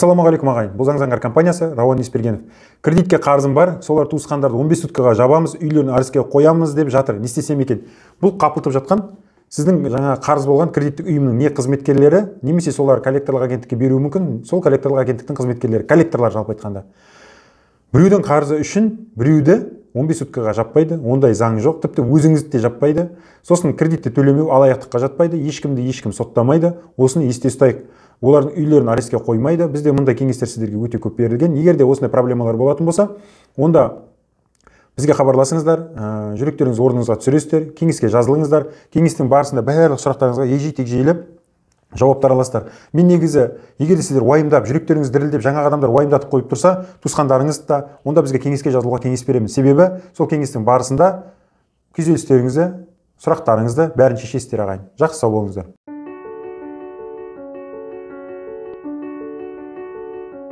Ассалаумағалейкум, ағайын. Бұл Заң Заңғар компаниясы, Рауан Есбергенов. Кредитке қарызым бар, солар туысқандарды 15 суткаға жабамыз, үйлерін арестке қоямыз деп жатыр. Не істесем екен? Бұл қапылтып жатқан сіздің жаңа қарыз болған кредиттік ұйымның не қызметкерлері, немесе солар коллекторлық агенттікке беруі мүмкін, сол коллекторлық агенттіктің қызметкерлері, коллекторлар жалпы айтқанда. Біреудің қарызы үшін біреуді 15 суткаға жаппайды, ондай заң жоқ, тіпті өзіңізді де жаппайды. Сосын кредитті төлемеу алаяқтыққа жатпайды, ешкімді ешкім соттамайды. Осыны есте ұстайық. Олардың үйлерін арестке қоймайды. Бізде мұндай кеңестер сіздерге өте көп берілген. Егер де осындай проблемалар болатын болса, онда бізге хабарласыңыздар, жүректеріңізді орныңызға түсіресіздер, кеңеске жазылыңыздар. Кеңестің барысында барлық сұрақтарыңызға егжей-тегжейлі жауаптар аласыздар. Мен негізі, егер де сіздер уайымдап, жүректеріңіз дірілдеп, жаңағы адамдар уайымдатып қойып тұрса, туысқандарыңыз да, онда бізге кеңеске жазылуға кеңес беремін. Себебі сол кеңестің барысында күйзелістеріңізді, сұрақтарыңызды бәрін шешесіздер, ағайын. Жақсы, сау болыңыздар.